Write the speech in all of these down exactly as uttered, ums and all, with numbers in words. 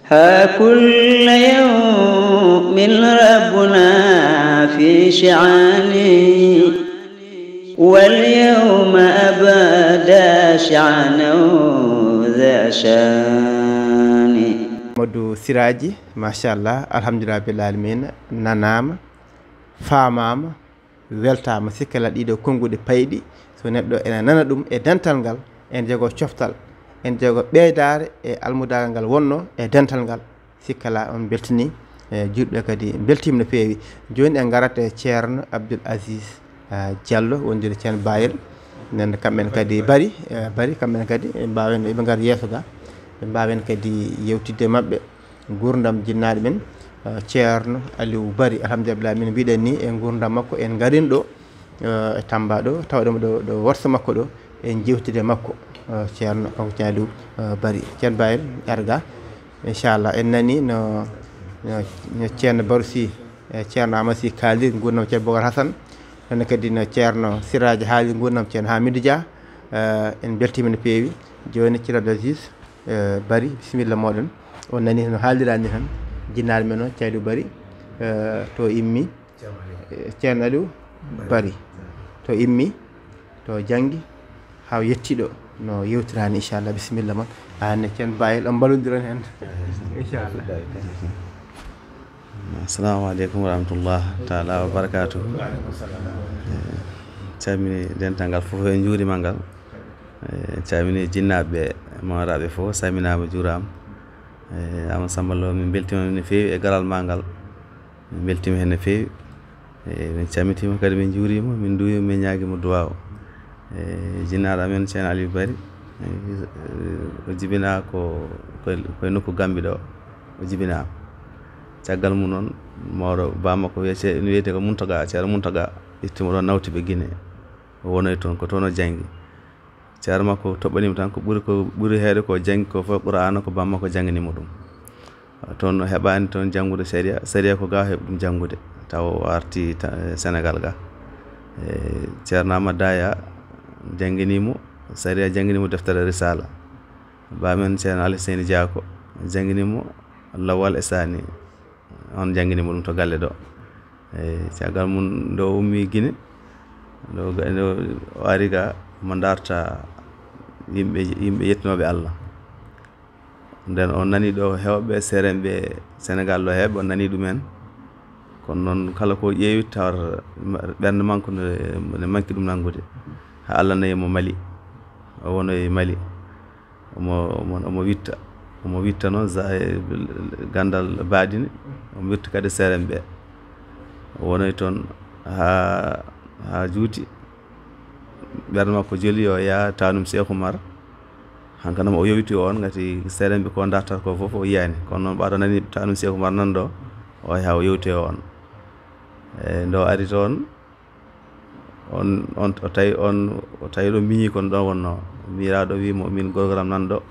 ها كل يوم ربنا في شعاني، واليوم أبدى شعنا ذا شان. Modou Siraji, machallah, alhamdulillah rabbil alamina, nanama, famama, weltama. Sikkala ɗiɗo konnguɗi payɗi, so neɗɗo ena nana ɗum e dental ngal, en jogo coftal, en jogo ɓeydaare e almudagal ngal wonno e dental ngal. Sikkala on beltini e juɗɓe kadi beltima no feewi. Joni en garat e ceerno Abdoul Aziz, ah, Diallo, wondude ceerno Bayel. Nen kamɓen kadi bari, eh, bari kamɓen kadi ɓe mbawen, ɓe ngar yeeso ga, ɓe mbawen kadi yewtidde maɓɓe gurdam jinnaɗo men, eh, ceerno Aliou Bari. Alhamdulillah, min mbiɗen ni e gurdam makko en garin ɗo, eh, e Tamba ɗo, tawɗemo ɗo, ɗo worso makko ɗo, en jewtide makko, eh, ceerno kanko ceerno Aliou, eh, Bari. Ceerno Bayel, arga, inchallah, en nani no, no, no ceerno Barusi, eh, ceerno Amasi kaalir gurdam ceerno Bokar Hasan, ɗon kadi no ceerno Siraji haali gurdam ceerno Hamidou Dia. Eh, en beltima no feewi. Joni ceerno Abdoul Aziz, eh, Bari, bisimilla moɗon. On nani no haalirani tan, jinnaɗo men o ceerno Bari, eh, to immi, eh, ceerno Aliou Bari, to immi, to janngi, ha o yetti ɗo no yewtirani, inchallah, bisimilla mon. Anne ceerno Bayel, on mballodiron hen, inchallah. Assalamu aleykum wa rahmatullah taala wa barakatuh. Eh, calmini dental ngal fof e juurimal ngal. Eh, calmini jinnaɓe mawraɓe fof, salminama, juurama. Eh, Amadou Samba Lo, min beltima no feewi e garal ma ngal. Min beltima hen no feewi. Eh, min calmitima kadi, min juurima, min duwima, min ñaguima duwaw. Eh, jinnaɗo amen ceerno Aliou Bari, eh, o jibina ko, ko, ko e nokku Gambi ɗo, o jibinama. Caggal mum noon, mawɗo ba makko wiyete, wiyete ko Muntaga, ceerno Muntaga, ittimo ɗon, nawti ɓe Guinée. O wonoy toon, ko toon o janngi. Ceerno makko toɓɓanimo tan ko ɓuri, ko ɓuri heewde ko janngi ko fof Qur'aana, ko ba makko jannginimo ɗum. Toon o heɓaani toon janngude sariya, sariya ko ga o heɓi ɗum janngude, tawa o arti ta-, Senegal ga. E, ceerno Amadou Daya jannginimo sariya, jannginimo deftere Risala. Ba men ceerno Ali Seyni Diako jannginimo Lawal e Sani. On jannginimo ɗum to galle ɗo. Eyi, caggal mum nde o ummi Guinée, nde o ga-, nde o ari ga, mo darta yimɓe, yimɓe yettinooɓe Allah. Nden o nani ɗo heewɓe seerenɓe Senegal ɗo heewɓe, o nani ɗumen. Kono noon kala ko ƴeewi tawata ɓernde makko ne, ne manki ɗum nanngude. Haa Allah nayi mo Mali. O wonoyi Mali. Omo, omo, omo witta. Omo witta noon za-, ganndal baadini. Omo witta kadi seerenɓe. O wonoyi toon haa, haa juuti. Ɓernde makko joli, o yaha taanum Seeku Umar. Hankadi o yowti on, ngati seerenɓe ko dartata ko fof o yiyaani. Kono noon ɓaaɗo nani taanum Seeku Umar nan ɗo, o yaha o yowti on. E nde o ari toon, on, on, o tawi on, o tawi ɗo miñi kon ɗon wonno. Miñiraaɗo wi mo, "Min gorgoram nan ɗo,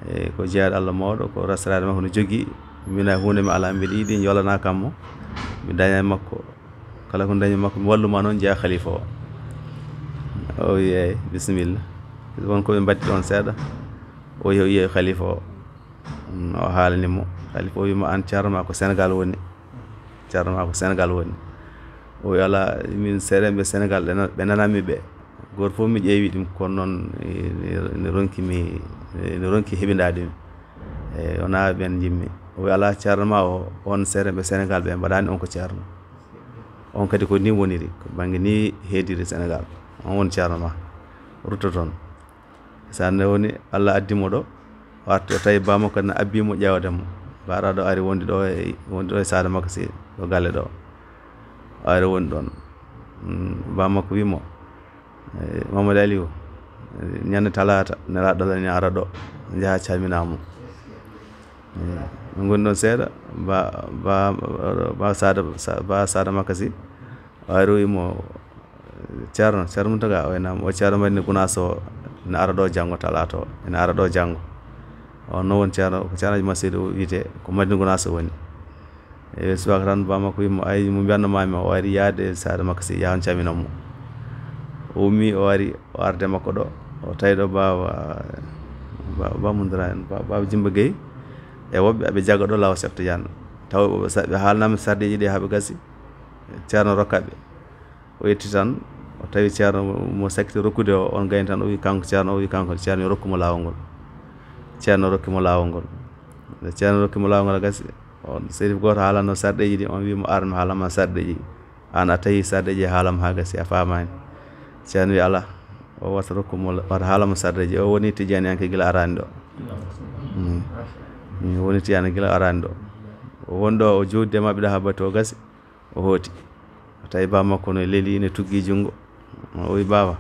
e ko jeyaaɗo Allah mawɗo, ko rasiraade makko no jogii, min ay huunde mi alaa, mbiɗa yiɗi njolana kam mo, mi daña e makko. Kala ko dañi makko, mi wallu ma noon, jeyaa khalifa o." O wi, "Eey, bisimilla." Won ko ɓe mbaɗi ɗon seeɗa, o yehi, o yehi khalifa o. Mm, o haalani mo. Khalifa o wi mo, "Aan ceerno ma ko Senegal woni. Ceerno ma ko Senegal woni." O wi, "Alaa, min seerenɓe Senegal ɓe nan-, ɓe nananmi ɓe. Gooto fof mi ƴeewi ɗum, kono noon, e, ne, ne ronki mi, ne ronki heɓindaade mi. E, wonaa ɓeen njimmi." O wi, "Alaa, ceerno ma o, on seerenɓe Senegal ɓe mbaɗaani on ko ceerno. On kadi ko ni woniri, ko bannge ni heediri Senegal. On woni ceerno ma. Rutto toon." Sannde woni, Allah addi mo ɗo, o arti, o tawi ba makko kadi ne abbi mo ƴeewde mo. Mbaɗa ɗo ari wondi ɗo e, wondi ɗo e saare makko si, ɗo galle ɗo. O ari wondi ɗon. Mm, ba makko wi mo, "Eh, Mamadou Aliou, eh, ñande talaata, nelaaɗo Allah ne ara ɗo, njaha calmina mo." Eh, ɓe ngoni ɗon seeɗa, ba, ba, ba saada, sa-, ba saada makko si, o ari o wi mo, "Ceerno, Ceerno Muntaga?" O wi, "Naam." "O ceerno mbaɗi ni Gunaas o, ene ara ɗo janngo talaata o, ene ara ɗo janngo." On no woni ceerno, ko ceerno Alhaji Masiidu wiyetee, ko Madina Gunaas o woni. E subaka tan ba makko wi mo, "Ay, mo mbiyanno maami o, o ari yaade saare makko si, yaha on caminon mo." O ummi, o ari, o arde makko ɗo, o tawi ɗo baaba, ba, ba Mundira en, ba, baaba Jimba Gueye, E woɓɓe aɓe jaga ɗo lawa Cheikh Tidiane. Tawa ɓe sa-, ɓe haalnama sarɗeeji ɗi haa ɓe gasi. Ceerno rokka ɓe. O yetti tan, o tawi ceerno mo sakkiti rokkude o, on gayni tan, o wi kanko ceerno, o wi kanko ceerno yo rokku mo laawol ngol. Ceerno rokki mo laawol ngol. Nde ceerno rokki mo laawol ngol a gasi, on serif gooto haalano sarɗeeji ɗi, on wi mo ar mi haalama sarɗeeji ɗi. An a tawi sarɗeeji e haalama haa gasi, a faamaani. Ceerno wi alaa, o wata rokku mo la-, wata haalama sarɗeeji. O woni tijaniyanke gila araani ɗo. Mm. Mm, woni tijani gila araani ɗo. O won ɗo, o jooɗi e maɓɓe ɗo haa bati o gasi, o hooti. O tawi baa makko no leli, ne tuggi junngo. O wi baaba.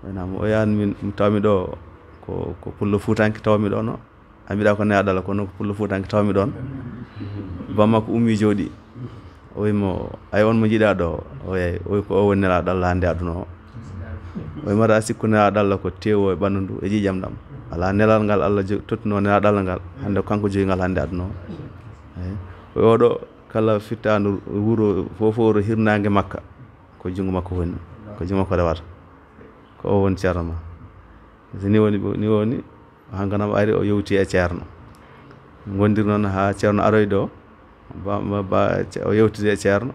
O wi naam, o wi an min, mi tawmi ɗo ko, ko pullo fuutanke tawmi ɗo no. A mbiɗa ko Nelaaɗo Allah, kono ko pullo fuutanke tawmi ɗon. Baa makko ummi jooɗi. O wi mo, ay on mo jiɗa ɗo? O wi ay, o wi ko o woni Nelaaɗo Allah hannde aduna o. O wi mata a sikku Nelaaɗo Allah ko tewo e ɓanndu ndu e ƴiiƴam ɗam. Alaa nelal ngal Allah jo-, tottuno Nelaaɗo Allah ngal. Hannde ko kanko jogi ngal hannde aduna o. Eyi. O wi oɗo kala fittaandu wuro fof, fof wuro hirnaange Makka. Ko junngo makko woni, ko junngo makko rewata. Ko o woni ceerno ma. So ni woni, ni woni, hankanam ari o yewti e ceerno. Ngondir noon haa ceerno aroy ɗo, ba, ba, ba, ce-, o yewtidi e ceerno.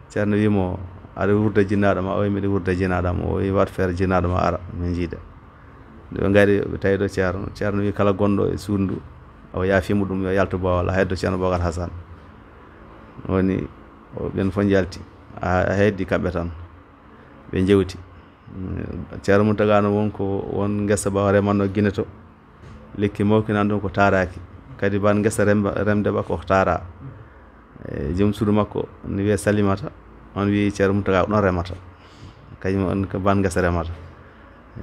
Ceerno wi mo, aɗa wurda jinnaaɗo ma? O wi miɗa wurda jinnaaɗo am. O wi waɗ feere jinnaaɗo ma ara, min njiida. Nde ɓe ngari, ɓe tawi ɗo ceerno. Ceerno wi kala gonɗo e suudu ndu, o yaafima ɗum, yo yaltu Boowal, a heddo ceerno Bookar Hasan. Woni, o, ɓen fof njalti. A, a heddi kamɓe tan. Ɓe njewti. Mm, Ceerno Muntaga no won ko won ngesa ba o remanno Gine to. Lekki mawki nan ɗum ko taaraaki. Kadi ban ngesa remba-, remde ba ko taara. E, joom suudu makko ne wiye Salimata. On wiyi Ceerno Muntaga ko ɗon remata. Kañum on ko ban ngesa remata.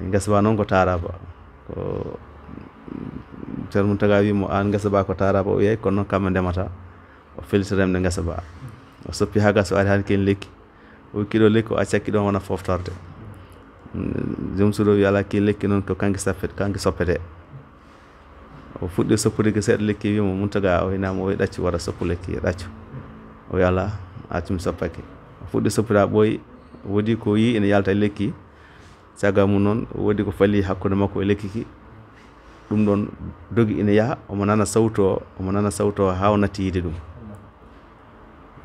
Ngesa ba noon ko taara ba. Ko Ceerno Muntaga wi mo, "An ngesa ba ko taara ba?" O wiyi, "Kono noon kamɓe ndemata." O feliti remde ngesa ba. O soppi haa gasa, o ari haa ken lekki. O hokki ɗo lekki, o accaki ɗon wona foftorde. Mm, joom suudu o wi, "Alaa, ki lekki noon ko kanki sappet-, kanki soppete." O fuɗɗi soppude ki seeɗa lekki, wi mo, "Muntaga," o hinama, o wi, "Ɗaccu, wara soppu lekki, ɗaccu." O wi, "Alaa, accu mi soppaki." O fuɗɗi soppude haa ɓooyi, woodi ko yi ina yalta e lekki. Caggal mum noon, woodi ko fali hakkunde makko e lekki ki. Ɗum ɗon dogi ina yaha, omo nana sawto, omo nana sawto haa o natti yiide ɗum.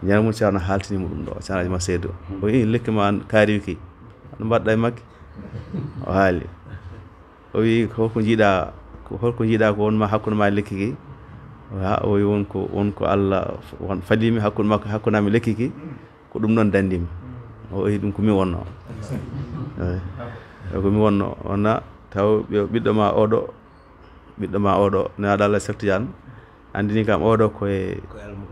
Ñande mum Ceerno haaltini mo ɗum ɗo, Ceerno Alhaji Mat Seydou. O wi, "Lekki ma an kaariwki, no mbaɗɗa e makki?" O haali. O wi, "Holko njiɗa, ko, holko njiɗa ko won ma hakkunde ma e lekki ki?" Ha, o wi, "Won ko, won ko Allah won fadimi hakkunde makko, hakkunde am e lekki ki, ko ɗum ɗon dandimi." O wi, "Ɗum ko mi wonno." Eyi. Ko mi wonno, wona taw ɓe-, ɓiɗɗo ma oɗo, ɓiɗɗo ma oɗo, Nelaaɗo Allah Cheikh Tidiane, anndini kam oɗo koye,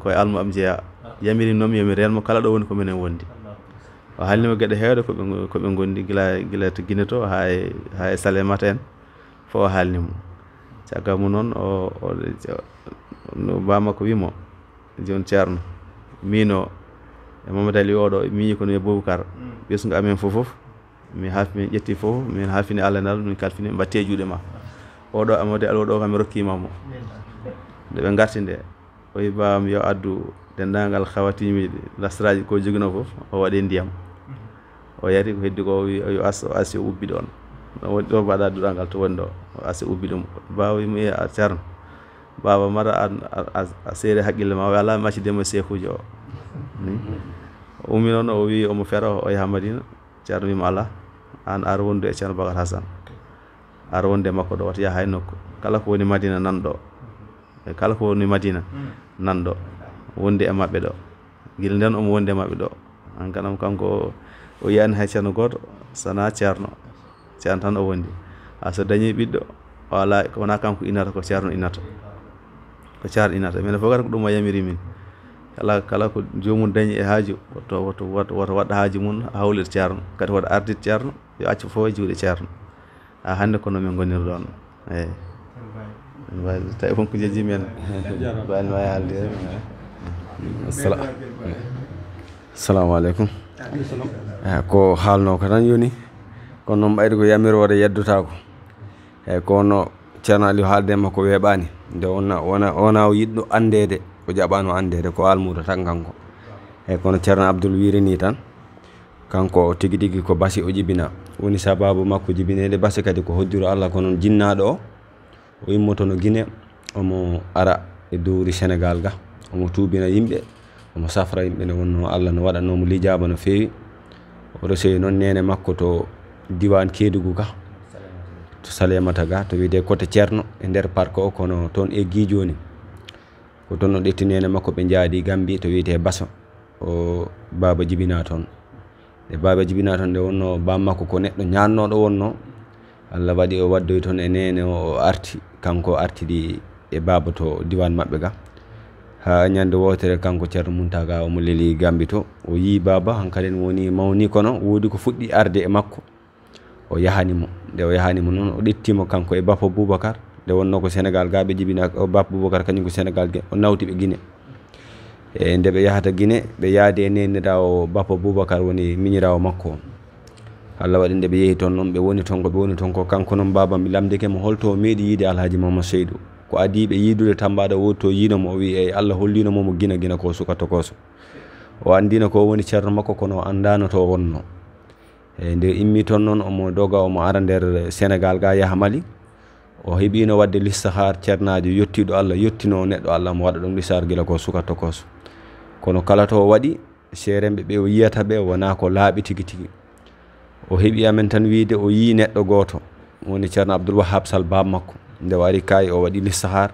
koye almu am jeya. Yamiri noon mi yo mi reen mo kala ɗo woni ko minen wondi. O haalni mo geɗe heewɗe ko ɓe, ko ɓe ngondi gila, gila to Gine to haa e, haa e Salemata en. Fof o haalni mo. Caggal mum noon, o, o, no baa makko wi mo, "Jooni Ceerno, miin o e Mamadou Ali oɗo, miñi kono e Boubacar, ɓesngu amen fof fof, mi haafi, min ƴetti fof, min haafini Allah nal, min kalfini, min mbatti e juuɗe ma. Oɗo Amadou Ali oɗo kam mi rokkima mo." Nde ɓe ngarti nde, o wi baawam yo addu denndaangal khawatimiiji, lasraaji ko joginoo fof, o waɗi ndiyam. O yari ko heddi ko, o wi, o wi as, o asi, o ubbi ɗoon. Ɗo woni ɗo mbaɗa duɗal ngal to woni ɗo, o asi, o ubbi ɗum. Baawa wi mo, "Iya, a Ceerno, baaba mara a, a, a, a seeri haqqille ma." O wi, "Alaa, mi acci demo seekuujo o." Hmm. O ummi noon, o wi omo fero, o yaha Madina. Ceerno wi mo, "Alaa, aan ar wondu e Ceerno Bakar Hasan." Ar wonde makko ɗo, wata yaha hay nokku. Kala ko woni Madina nan ɗo. E kala ko woni Madina nan ɗo. Wondi e maɓɓe ɗo. Gila nden omo wondi e maɓɓe ɗo. An kanam kanko o, o yiyani hay ceerno gooto, sana ceerno. Ceerno tan o wondi. Ha so dañi ɓiɗɗo, o ala, wona kanko innata, ko ceerno innata. Ko ceerno innata. Minen fof kadi ko ɗum o yamiri min. Kala, kala ko joomum dañi e haaju, woto, woto, woto, woto waɗ haaju mum, hawlita ceerno. Kadi woto ardit ceerno, yo accu fof e juuɗe ceerno. Ha hannde ko no min ngoniri ɗoon. Eyi. Tawi won ko jejji men. Bani ma haalde. Assala-, assalamu aleykum. Eh, ko haalno ko tan yoni. Kono noon ɓayde ko yamiroore yeddotako. Eyi, kono Ceerno Aliou haalde makko weeɓaani. Nde wona, wona, wona o yiɗɗo anndeede, o jaɓaano anndeede, ko almuudo tan kanko. Eyi, kono Ceerno Abdoul wiiri ni tan, kanko tigi tigi ko basi o jibina. Woni sababu makko jibineede basi kadi ko hoddiro Allah, ko noon jinnaaɗo o, o immotono Gine, omo ara e dowri Senegaal ga. Omo tuubina yimɓe, omo safra yimɓe, nde wonnoo Allah no waɗanoo mo lijaaba no feewi. O resoyi noon neene makko to diiwaan Keedugu ka, to Salemata ga, to wiyetee Kote Ceerno, e nder park o, kono toon eggi jooni. Ko toon o ƴetti neene makko, ɓe njaadi Gambi to wiyetee Baso. O baaba jibinaa toon. Nde baaba jibinaa toon, nde wonnoo baaba makko ko neɗɗo ñaannooɗo wonnoo. Allah waɗi o waddoyi toon e neene o, o arti, kanko o artidi e baaba to diiwaan maɓɓe ga. Haa ñande wootere, kanko Ceerno Muntaga, omo leli Gambi to, o yii baaba, hankadin woni mawni, kono woodi ko fuɗɗi arde e makko. O yahani mo. Nde o yahani mo noon, o ƴetti mo kanko e Bappa Boubacar. Nde wonnoo ko Senegaal ga ɓe jibinaa, o Bappa Boubacar kañum ko Senegaal ge, o nawti ɓe Gine. E nde ɓe yahata Gine, ɓe yaadi e neeniraawo Bappa Boubacar, woni miñiraawo makko o. Allah waɗi nde ɓe yehi toon noon, ɓe woni toon ko ɓe woni toon ko, kanko noon baaba mi lamndike mo holto o meeɗi yiide Alhaji Mamadu Seydu. Ko adii ɓe yiidude Tambaɗo, woodi to yiino mo, o wii, eey, Allah holliino mo mo Gine, Gine ko suka tokooso. O anndiino ko o woni ceerno makko, kono o anndaano to o wonnoo. E nde immi toon noon, omo doga, omo ara nder Senegaal ga, yaha Mali. O heɓiino waɗde listahaar ceernaajo yottiiɗo Allah, yottinoo neɗɗo Allah, omo waɗa ɗum listahaar gila ko suka tokooso. Kono kala to o waɗi, seeremɓe ɓe o yiyata ɓe wonaa ko laaɓi tigi tigi. O heɓi amen tan wiyde o yii neɗɗo gooto, woni Ceerno Abdul Wahab Sal, baaba makko. Nde o ari kay, o waɗi listahaar.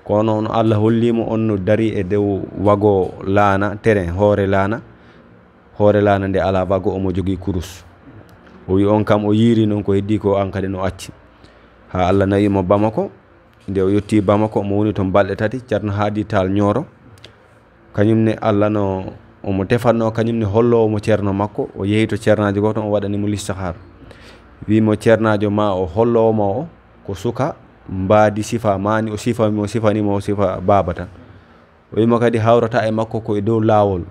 Kono on Allah holli mo on no dari e dow wago laana, terrain, hoore laana. Hoore laana nde alaa wago, omo jogii kurus. O wi on kam o yiiri noon ko heddii ko, aan kadi no acci. Haa Allah nawi mo Bamako. Nde o yottii Bamako, omo woni toon balɗe tati, Ceerno Haadi Taal Ñooro. Kañum ne Allah no omo tefatnoo, kañum ne holloowo mo ceerno makko. O yehi to ceernaajo gooto, o waɗani mo listahaar. Wi mo, ceernaajo ma o holloowo ma o, ko suka mbaadi sifa maani, o sifa mo, sifani mo sifa baaba tan. O wi mo kadi hawrata e makko ko e dow laawol.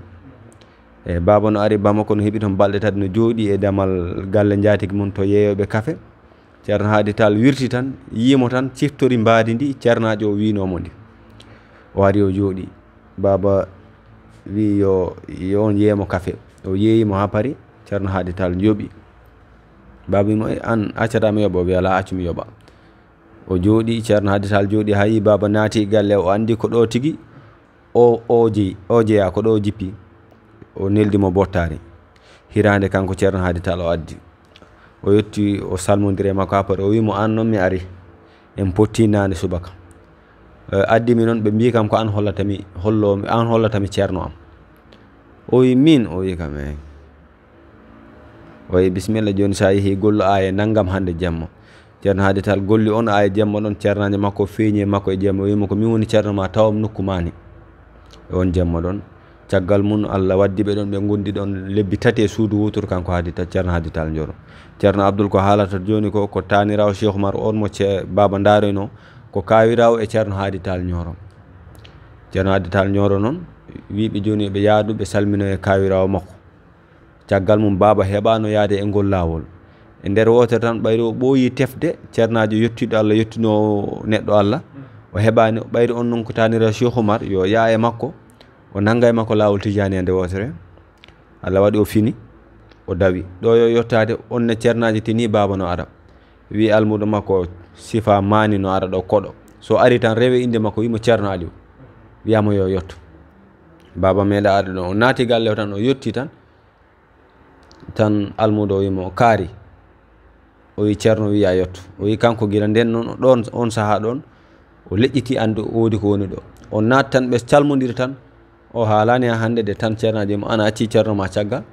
E baaba no ari Bamako, no heɓi toon balɗe tati, no jooɗii e damal galle njaatigi mum to yeeyooɓe kafe. Ceerno Haadi Taal wirti tan, yii mo tan, ciftori mbaadi ndi ceernaajo o wiinoo mo ndi. O ari o jooɗii. Baaba wi yo, yo on yeey mo kafe. O yeeyi mo haa pari, Ceerno Haadi Taal yoɓi. Baaba wi mo, "E, aan accataa mi yoɓa?" O wi, "Alaa, accu mi yoɓa." O jooɗii, Ceerno Haadi Taal jooɗii haa yii baaba naati galle, o anndi ko ɗo tigi o, o jeyi, o jeyaa, ko ɗo o jippi. O neldi mo bottaari. Hiraande kanko Ceerno Haadi Taal o addi. O yetti, o salmondiri e makko, après o wi mo, "Aan noon mi ari. En potti naane subaka. Eh, addi mi noon, ɓe mbii kam ko aan hollata mi, hollo mi, aan hollata mi ceerno am." O wi, "Miin?" O wi kam, "Eey." O wi, "Bisimilla, jooni so a yehii, gollu aaya nanngam hannde jemma." Ceerno Haadi Taal golli on aaya jemma ɗon, ceernaajo makko feeñi e makko e jemma, o wi mo, "Ko miin woni ceerno ma, tawam nokku maani." E on jemma ɗon, caggal mum, Allah waddi ɓe ɗon, ɓe ngondi ɗon lebbi tati e suudu wooturu, kanko Haadi Taal, Ceerno Haadi Taal Njoro. Ceerno Abdul, ko haalata jooni ko, ko taaniraawo Cheikh Oumar on mo ce-, baaba ndaaroynoo, ko kaawiraawo e Ceerno Haadi Taal Njoro. Ceerno Haadi Taal Njoro noon, wi ɓe jooni yo ɓe yaadu, ɓe salminoya kaawiraawo makko. Caggal mum, baaba heɓaano yahde e ngol laawol. E nder wootere tan, ɓayri o ɓooyi tefde ceernaajo yottiiɗo Allah, yottinoowo neɗɗo Allah. O heɓaani, ɓayri on noon ko taaniraawo Cheikh Oumar, yo yah e makko, o nannga e makko laawol Tijaani e nde wootere. Allah waɗi o fini, o dawi. Ɗo yo yottaade, on ne ceernaajo tini baaba no ara. Wi almuudo makko, sifa maani no ara ɗo koɗo. So ari tan, rewe innde makko, wi mo Ceerno Aliw. Wiya mo yo yotto. Baaba meeɗa arde ɗon. O naati galle o tan, o yotti tan. Tan almuudo o wi mo, "Kaari." O wi, "Ceerno wi a yotto." O wi kanko gila nden noon, ɗon, on sahaa ɗon, o leƴƴiti anndu o woodi ko woni ɗo. O naat tan, ɓe calmondiri tan. O haalaani haa hannde de tan ceernaajo mo, "Aan a acci ceerno ma caggal?"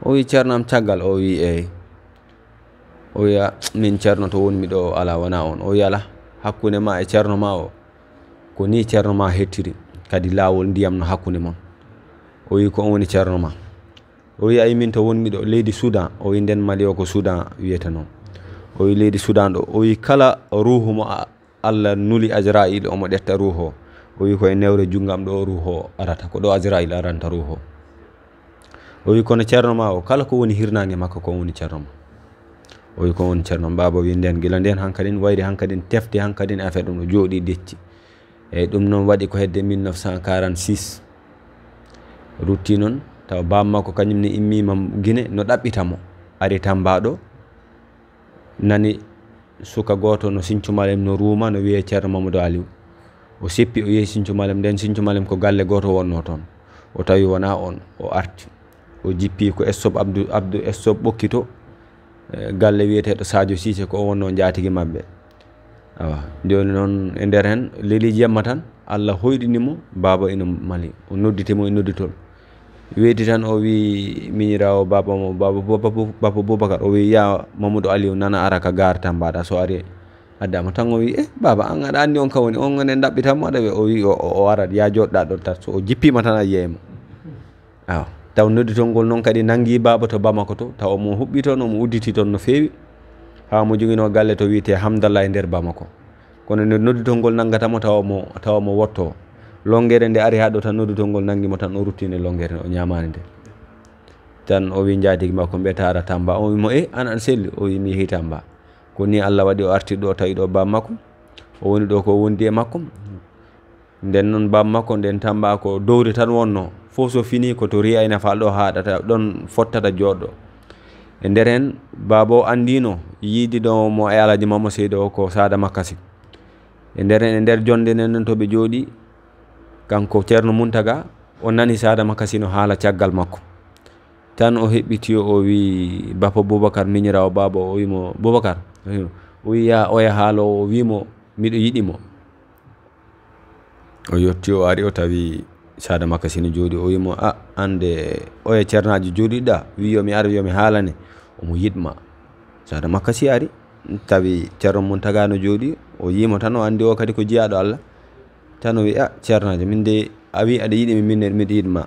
O wi, "Ceerno am caggal?" O wi, "Eey." O wi, "A, min ceerno to wonmi ɗo o alaa, wonaa on." O wi, "Alaa, hakkunde ma e ceerno ma o, ko ni ceerno ma hettiri, kadi laawol ndiyam no hakkunde mon." O wi, "Ko on woni ceerno ma?" O wi, "Ay, min to wonmi ɗo, leydi Sudan." O wi, "Nden Mali o ko Sudan wiyetenoo." O wi, "Leydi Sudan ɗo." O wi, "Kala ruuhu mo a-, Allah nuli Ajra'il, omo ƴetta ruuhu o." O wi, "Ko e newre junngam ɗo ruuhu o arata, ko ɗo Ajra'il aranta ruuhu o." O wi, "Kono ceerno ma o, kala ko woni hirnaange makko, ko on woni ceerno ma?" O wi, "Ko on woni ceerno ma." Baaba wi, "Nden, gila nden hankadin, wayri hankadin, tefti hankadin, affaire ɗum ɗo jooɗii decci." Eyi, ɗum noon waɗi ko hedde mille neuf cent quarante-six. Rutti noon, tawa baaba makko kañum ne immiima Gine, no ɗaɓɓita mo. Ari Tamba ɗo, nani suka gooto no Sinthiou Malem no ruuma, no wiyee Ceerno Mamadou Aliou. O seppi, o yehi Sinthiou Malem. Nden Sinthiou Malem ko galle gooto wonnoo toon. O tawi wonaa oon, o arti. O jippi ko Estop Abdou, Abdou Estop Ɓokki to, eh, galle wiyeteeɗo Sadio Cissé, ko o wonnoo njaatigi maɓɓe. Awa, jooni noon e nder heen, leliiji yamma tan, Allah hoyɗini mo, baaba ina Mali. O nodditi mo e nodditol. Weeti tan, o wi miñiraawo baaba mo, baaba, baaba, baaba Boubacar, o wi, "Ya Mamadou Aliou, nana ara ka gaar Tamba ɗa, so ari adda mo." Tan o wi, "Eh, baaba, an aɗa anndi on ka woni?" On ne ɗaɓɓitan mo aɗa wi, o wi, "O, o, o arat, ya jooɗɗa ɗon tan." So o jippiima tan a yiyay mo. Awa, taw nodditol ngol noon kadi nanngi baaba to Bamako to, taw omo huɓɓi toon, omo udditi toon no feewi. Haa mo joginoo galle to wiyetee Hamdallah e nder Bamako. Kono nde nodditol ngol nanngata mo, tawa mo, tawa mo wotto. Longere nde ari haa ɗo tan, nodditol ngol nanngi mo tan, o ruttini longere, o ñaamaani nde. Tan o wi njaatigi makko, "Mbe taara Tamba." O wi mo, "Eh, an aɗa selli?" O wi, "Mi yehi Tamba." Ko ni Allah waɗi o arti ɗo, tawi ɗo baaba makko. O woni ɗo ko wondi e makko. Nden noon baaba makko, nden Tamba ko dowri tan wonno. Fof so fini ko to Riayna Fall ɗo haaɗata, ɗon fottata jooɗo. E nder heen, baaba o anndino yiidi ɗo mo e Alhaji Mamo Seydi o ko Sada Makasi. E nder heen, e nder jonde nden noon to ɓe jooɗi, kanko Ceerno Muntaga, o nani Sada Makasi no haala caggal makko. Tan o heɓɓiti, o wi bappa Boubacar, miñiraawo baaba o, o wi mo, "Boubacar," o wi, "Ya oya haaloowo?" O wi mo, "Miɗo yiɗi mo." O yotti, o ari, o tawi Sada Makasi no jooɗi. O wi mo, "A, an de, oya ceernaajo jooɗiɗa, wi yo mi ar, yo mi haalane." Omo yiɗ ma. Sada Makasi ari, tawi Ceerno Muntaga no jooɗi, o yii mo tan, o anndi o kadi ko jiyaaɗo Allah. Tan o wi, "A, ceernaajo, min de, a wi aɗa yiɗi mi, min ne miɗo yiɗ ma."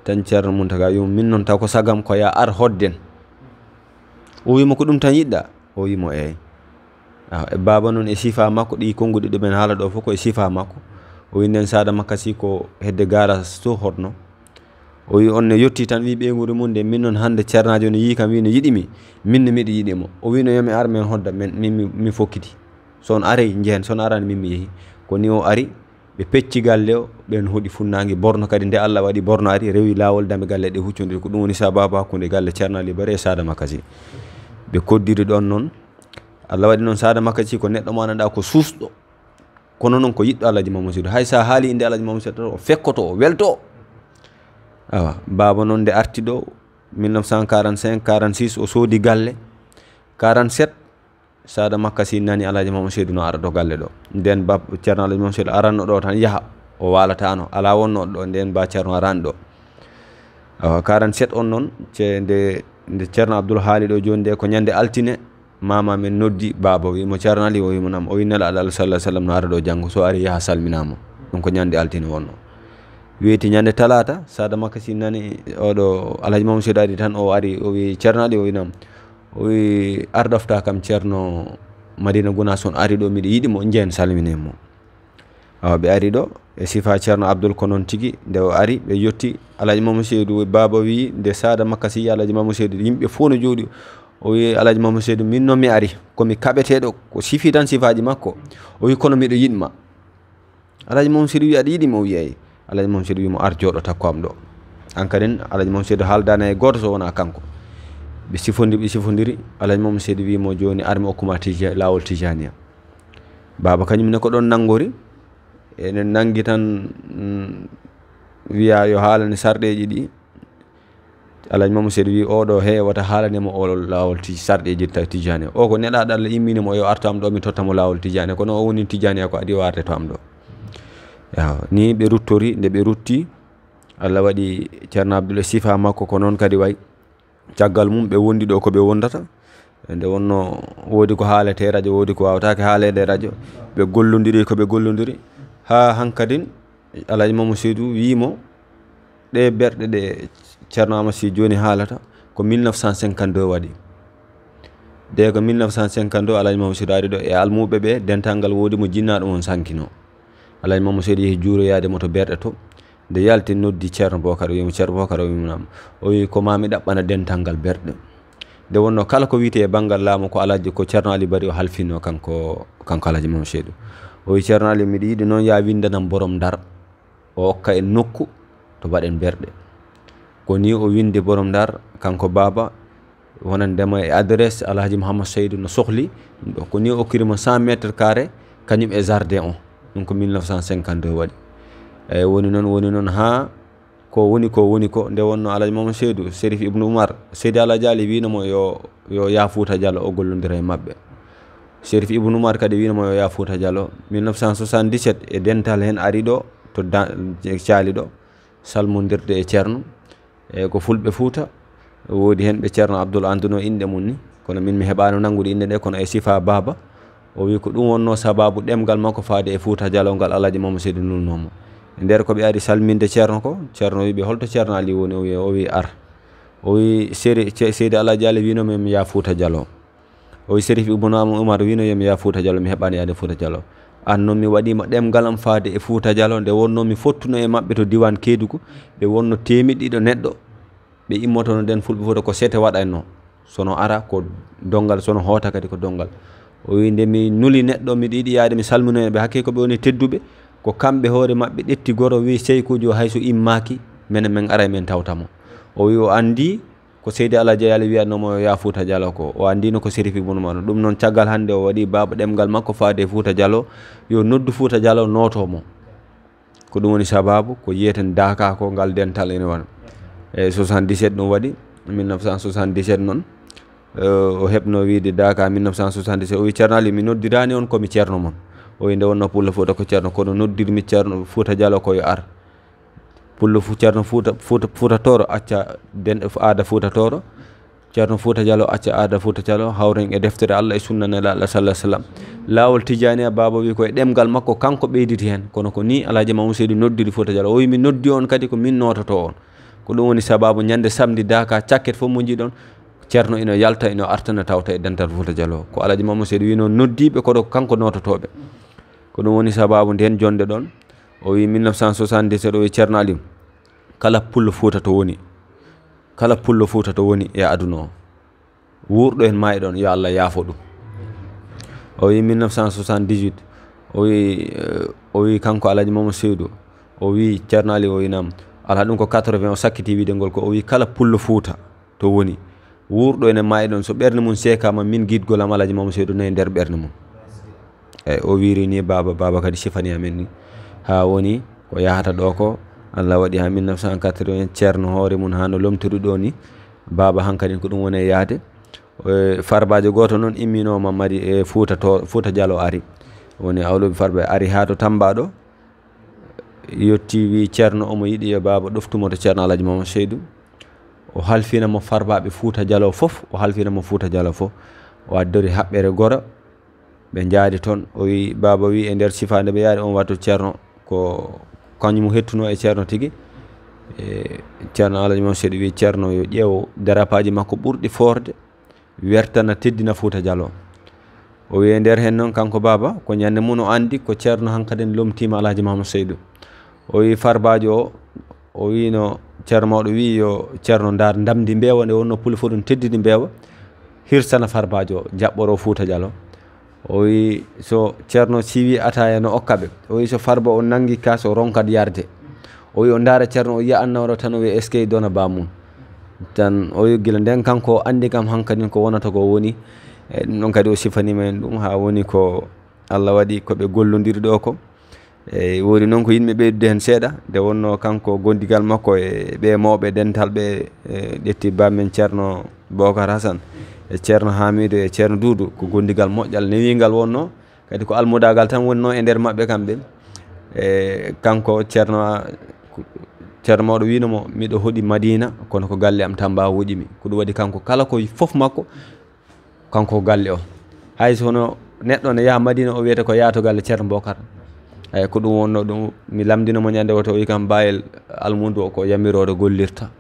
Tan Ceerno Muntaga wi mo, "Min noon taw ko sagam ko ya ar hodden." O wi mo, "Ko ɗum tan yiɗɗa?" O wi mo, "Eey." Awa, e baaba noon e sifa makko, ɗi konnguɗi ɗo men haala ɗo fof ko e sifa makko. O wi nden Sada Makasi ko hedde garage to hotno. O wi on ne yotti tan, wi ɓeynguure mum nde, "Min noon hannde ceernaajo ne yii kam, wi no yiɗi mi, min ne miɗo yiɗi mo." O wi no yo mi ar, men hodda, men, min mi, mi fokkiti. So on arey, njehen, so on arani, min mi yehi. Ko ni o ari, ɓe pecci galle o, ɓen hoɗi funnaange Borno kadi. Nde Allah waɗi Borno ari, rewi laawol, dame galle ɗe huccondiri. Ko ɗum woni sababu hakkunde galle Ceerno Ali Bari e Sada Makasi. Ɓe koddiri ɗon noon. Allah waɗi noon Sada Makasi ko neɗɗo mo anndaa ko suusɗo. Kono noon ko yiɗɗo Alhaji Mamadou Seydou. Hay sa haali innde Alhaji Mamadou Seydou tan, o fekkoto, o welto. Awa, baaba noon nde arti ɗo, mille neuf cent quarante-cinq, quarante-six, o soodi galle. Quarante-sept, Sada Makasi nani Alhaji Mamadou Seydou no ara ɗo galle ɗo. Nden ba Ceerno Alhaji Mamadou Seydou aranno ɗo tan yaha, o waalataano. Alaa wonno ɗo, nden ba Ceerno araani ɗo. Awa, quarante-sept on noon, ce-, nde, nde Ceerno Abdoul haali ɗo jooni nde, ko ñande altine, mama men noddi baaba, wi mo, "Ceerno Ali?" O wi mo, "Nam." O wi, "Nelaaɗo Allah sallallahu alaihi wasallam no ara ɗo janngo, so ari yaha salmina mo." Ɗum ko ñande altine wonno. Weeti ñande talaata, Sada Makasi nani oɗo Alhaji Mamadou Seydou ari tan, o ari, o wi, "Ceerno Ali?" O wi, "Nam." O wi, "Ar ɗofta kam Ceerno Madina Gunaas on ari ɗo, miɗo yiɗi mo, njehen salminen mo." Awa, ɓe ari ɗo e sifa Ceerno Abdul, ko noon tigi. Nde o ari, ɓe yotti Alhaji Mamadou Seydou, baaba wi, nde Sada Makasi yi Alhaji Mamadou Seydou, yimɓe fof no jooɗi. O wi, "Alhaji Mamadou Seydou, min noon mi ari, ko mi kaɓeteeɗo, ko sifi tan sifaaji makko." O wi, "Kono miɗo yiɗ ma." Alhaji Mamadou Seydou wi, "Aɗa yiɗi mo?" O wi, "Eey." Alhaji Mamadou Seydou wi mo, "Ar jooɗo takko am ɗo." An kadin, Alhaji Mamadou Seydou haaldaani e gooto so wonaa kanko. Ɓe sifondi-, ɓe sifondiri, Alhaji Mamadou Seydou wi mo, "Jooni ar mi okku ma tija-, laawol Tijaniya." Baaba kañum ne ko ɗon nanngori, ene nanngi tan, mm, wiya yo haalane sarɗeeji ɗi. Alhaji Mamadou Seydou wi, "Oɗo he, wata haalane mo o laawol tij-, sarɗeeji ta-, Tijaniya. O ko nelaaɗo Allah immini mo, yo artu am ɗo, mi totta mo laawol Tijaniya. Kono o woni Tijaniya ko adi o arde to am ɗo." Yaw, ni ɓe ruttori, nde ɓe rutti, Allah waɗi Ceerno Abdul e sifa makko ko noon kadi wayi. Caggal mum ɓe wondi ɗo ko ɓe wondata. Nde wonno woodi ko haalete radio, woodi ko waawataake haaleede radio. Ɓe gollondiri ko ɓe gollondiri. Haa hankadin Alhaji Mamadou Seydou wii mo, "Ɗee berɗe ɗe Ceerno Amadou Sy jooni haalata, ko mille neuf cent cinquante-deux waɗi." Nde ko mille neuf cent cinquante-deux, Alhaji Mamadou Seydou ari ɗo e almuuɓe ɓe, dental ngal woodi mo jinnaaɗo mum sankino. Alhaji Mamadou Seydou yehi juuroyaade mo to berɗe to. Nde yalti noddi Ceerno Bookar, o wii mo, "Ceerno Bookar," o wii mo, "Naam." O wii, "Ko maa mi ɗaɓɓana dental ngal berɗe." Nde wonno kala ko wiyetee e banngal laamu ko Alhaji, ko Ceerno Ali Bari o halfinno kanko, kanko Alhaji Mamadou Seydou. O wii, "Ceerno Ali, miɗo yiɗi noon yaa winndanam borom Ndar, o okka en nokku to mbaɗen berɗe." Ko nii o winndi borom Ndar, kanko baaba, wonandema e adresse Alhaji Mouhammad Seydou no sohli ɗum ɗo. Ko nii o okkiri mo cent mètres carrés, kañum e jardin o. Ɗum ko mille neuf cent cinquante-deux waɗi. Eyi, woni noon, woni noon haa ko woni ko, woni ko, nde wonno Alhaji Mamadou Seydou, Serif Ibnu Umar, Seydi Alhaji Ali wino mo yo, yo yaa Fuuta Jallo, o gollondira e maɓɓe. Serif Ibnu Umar kadi wino mo yo yaa Fuuta Jallo. Mille neuf cent soixante-dix-sept, e dental heen ari ɗo, to da-, caali ɗo, salmondirde e Ceerno. E ko fulɓe Fuuta, woodi heen ɓe Ceerno Abdul annduno inɗe mum ni, kono min mi heɓaano nanngude inɗe ɗe, kono e sifa baaba, o wi ko ɗum wonno sababu ɗemngal makko faade e Fuuta Jallo ngal Alhaji Mamadou Seydou nulnoo mo. E nder ko ɓe ari salminde Ceerno ko, Ceerno wi ɓe, "Holto Ceerno Ali woni?" O wi, o wi, "Ar." O wi, "Seydi, Ce-, Seydi Alhaji Ali wino mi, mi yaa Fuuta Jallo." O wi, "Serif Ibnu Umar wino yo mi yaa Fuuta Jallo, mi heɓaani yaade Fuuta Jallo. Aan noon mi waɗiima ɗemngal am faade e Fuuta Jallo, nde wonno mi fottuno e maɓɓe to diiwaan Keedugu, ɓe wonno teemedde ɗiɗo neɗɗo, ɓe immotono nden fulɓe Fuuta ko sete waɗatno. Sono ara ko donngal, sono hoota kadi ko donngal." O wi, "Nde mi nuli neɗɗo, miɗo yiɗi yaade mi salminoya ɓe, hakkee ko ɓe woni tedduɓe, ko kamɓe hoore maɓɓe ƴetti goro, wi, 'Seykuujo hay so immaaki, menen men aray men tawta mo.'" O wi o anndi ko Seydi Alhaji Ali wiyatnoo mo yo yaa Fuuta Jallo ko, o anndino ko Serif Ibnu Umar. Ɗum noon, caggal hannde o waɗi baaba ɗemngal makko faade e Fuuta Jallo, yo noddu Fuuta Jallo nooto mo. Ko ɗum woni sababu ko yiyeten daaka ko ngal dental ene wona. E soixante-dix-sept ɗum waɗi, mille neuf cent soixante-dix-sept noon, eh, o heɓno wiide daaka mille neuf cent soixante-dix-sept, o wi, "Ceerno Ali, mi noddiraani on ko mi ceerno mon." O wi, "Nde wonno Pullo Fuuta ko ceerno, kono noddirmi Ceerno Fuuta Jallo ko yo ar." Pullo fu-, Ceerno Fuuta, Fuuta, Fuuta Tooro acca den-, aada Fuuta Tooro. Ceerno Fuuta Jallo acca aada Fuuta Jallo, hawren e deftere Allah e sunna Nelaaɗo sallallahu alaihi wasallam. Laawol Tijaaniya, baaba wi ko e ɗemngal makko kanko ɓeyditi heen. Kono ko nii Alhaji Mamadou Seydou noddiri Fuuta Jallo. O wi, "Mi noddi on kadi ko min noototo on." Ko ɗum woni sababu ñande samedi daaka cakket fof mo njiɗon, Ceerno ino yalta, ino artana tawta e dental Fuuta Jallo. Ko Alhaji Mamadou Seydou wino noddiiɓe koɗo kanko noototooɓe. Ko ɗum woni sababu nden jonde ɗon. O wi mille neuf cent soixante-dix-sept, o wi, "Ceerno Aliou, kala pullo Fuuta to woni, kala pullo Fuuta to woni e aduna o, wuurɗo en maayi ɗon, yo Allah yaafo ɗum." O wi mille neuf cent soixante-dix-huit, o wi, eh, o wi kanko Alhaji Mamadou Seydou, o wi, "Ceerno Aliou," o wi, "Naam." Alaa ɗum ko quatre-vingts, o sakkiti wiide ngol ko, o wi, "Kala pullo Fuuta to woni, wuurɗo ene maayi ɗon, so ɓernde mum seekaama, min giɗgol am Alhaji Mamadou Seydou nayi nder ɓernde mum." Eyi, o wiiri ni baaba, baaba kadi sifani amen ni. Haa woni ko yahata ɗo ko, Allah waɗi haa mille neuf cent quatre-vingts, Ceerno hoore mum haa no lomtori ɗo ni, baaba hankadin ko ɗum woni e yahde. E, farbaajo gooto noon imminooma mari e Fuuta to, Fuuta Jallo ari. Woni Awlooɓe Farba ari haa to Tamba ɗo, yetti wi Ceerno omo yiɗi yo baaba ɗoftu mo to Ceerno Alhaji Mamadou Seydou. O halfina mo farbaaɓe Fuuta Jallo fof, o halfina mo Fuuta Jallo fof. O addori haɓɓere goro, ɓe njaadi toon. O wi, baaba wi e nder sifaande ɓe yaari on wattu Ceerno, ko kañum hettuno e Ceerno tigi. E, Ceerno Alhaji Mamadou Seydou wi Ceerno yo ƴeew darapaaji makko ɓurɗi foorde, wertana, teddina Fuuta Jallo. O wi e nder heen noon, kanko baaba, ko ñande mum o anndi ko Ceerno hankadin lomtiima Alhaji Mamadou Seydou. O wi farbaajo o, o wino Ceerno mawɗo wi yo Ceerno ndaar ndamndi mbeewa, nde wonno puli fof ɗum teddini mbeewa, hirsana farbaajo o, jaɓɓoro Fuuta Jallo. O wi so Ceerno siwi ataaya no okka ɓe. O wi so farba o nanngi kaas o ronkat yarde. O wi o ndaara Ceerno o yiya annawɗo tan o wiya eskey dona ba mum. Tan o wi gila nden kanko o anndi kam hankadin ko wonata ko woni. E ɗum ɗon kadi o sifaniima en ɗum haa woni ko Allah waɗi ko ɓe gollondiri ɗo ko. E woodi noon ko yinmi ɓeydude heen seeɗa, nde wonno kanko gondigal makko e ɓe mawɓe dental ɓe, e ƴetti bammen Ceerno Bokar Hasan, e Ceerno Hamidu, e Ceerno Duudu, ko gondigal moƴƴal newingal wonno, kadi ko almudagal tan wonno e nder maɓɓe kamɓe. E kanko Ceerno, Ceerno mawɗo wino mo, "Miɗo hoɗi Madina, kono ko galle am Tamba woƴimi." Ko ɗum waɗi kanko kala ko fof makko, kanko ko galle o. Hay so hono neɗɗo ne yaha Madina, o wiyata ko yaha to galle Ceerno Bokar. Eyi, ko ɗum wonno ɗum, mi lamndino mo ñande woto, o wi kam, "Bayel almudu o ko yamiroore gollirta."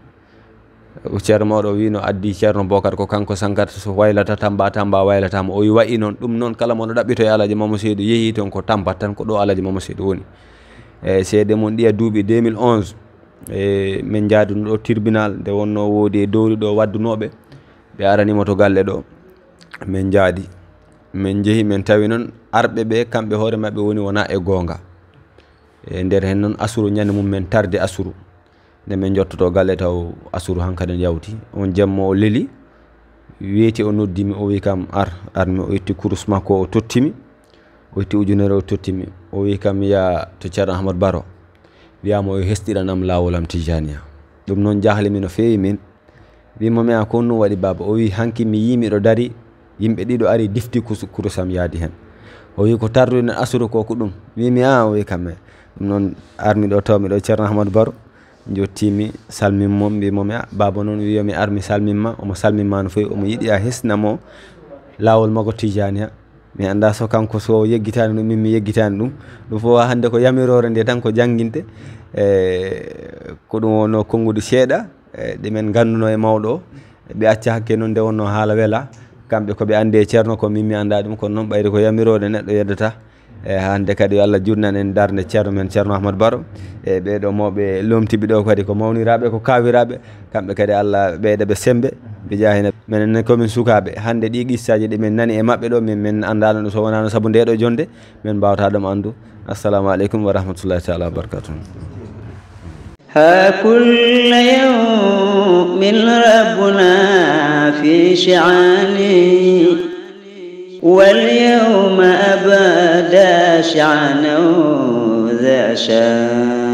O Ceerno mawɗo o wino addi Ceerno Bokar ko kanko sankata, so waylata Tamba, Tamba waylata mo. O wi wayi noon, ɗum noon kala mo no ɗaɓɓito e Alhaji Mamadou Seydou yehi toon ko tampat tan, ko ɗo Alhaji Mamadou Seydou woni. E seede mum ɗiya duuɓi deux mille onze, e min njaaduno ɗo tribunal, nde wonno woodi e dowri ɗo waddunooɓe. Ɓe arani mo to galle ɗo. Min njaadi. Min njehi, min tawi noon arɓe ɓe, kamɓe hoore maɓɓe woni wona e goonga. E nder heen noon asuru, ñande mum min tardi asuru. Nde min njottoto galle taw asuru hankadin yawti. On jemma o leli, weeti o noddi mi, o wi kam, "Ar, ar mi." O itti kurus makko, o totti mi. O itti ujunere, o totti mi. O wi kam, "Yaa to Ceerno Ahmad Baro, wiyaama o hesɗiranam laawol am Tijaniya." Ɗum noon jahli mi no feewi min. Wi mo, "Mi a ko ɗum waɗi, baaba?" O wi, "Hanki mi yii miɗo dari, yimɓe ɗiɗo ari difti kus-, kurusam yaadi heen." O wi, "Ko tarduɗen asuru ko, ko ɗum?" Wi mi, "A." O wi kam, "E." Ɗum noon armi ɗo, tawmi ɗo Ceerno Ahmad Baro, njottimi, salmin mo, mbi mo, "Mi a, baaba noon wi yo mi armi salmin ma." Omo salmin ma no feewi, omo yiɗi a hisna mo laawol makko Tijaniya. Mi annda so kanko so yeggitaani ɗum, min mi yeggitaani ɗum. Ɗum fof hannde ko yamiroore nde tan ko jannginte. E, ko ɗum wonno konnguɗi seeɗa, e, ɗi men ngannduno e mawɗo o. Ɓe acca hakke noon nde wonno haala wela. Kamɓe ko ɓe anndi e Ceerno ko min mi annda ɗum, kono noon ɓayri ko yamiroore neɗɗo yeddata. E, hannde kadi yo Allah juutnan en darnde Ceerno men Ceerno Ahmad Baro. E, ɓee ɗo mawɓe lomtiɓe ɗo kadi ko mawniraaɓe, ko kaawiraaɓe. Kamɓe kadi Allah ɓeyda ɓe semmbe. Ɓe jahina menen ne komin sukaaɓe. Hannde ɗi qissaaji ɗi min nani e maɓɓe ɗo, min, min anndaano ɗum so wonaano sabu nde ɗo jonde, min mbaawata ɗum anndu. Assalamu aleykum wa rahmatullahi taala wa barakatuh. ها كل يوم ربنا في شعاني، واليوم أبدى شعنه ذا شان.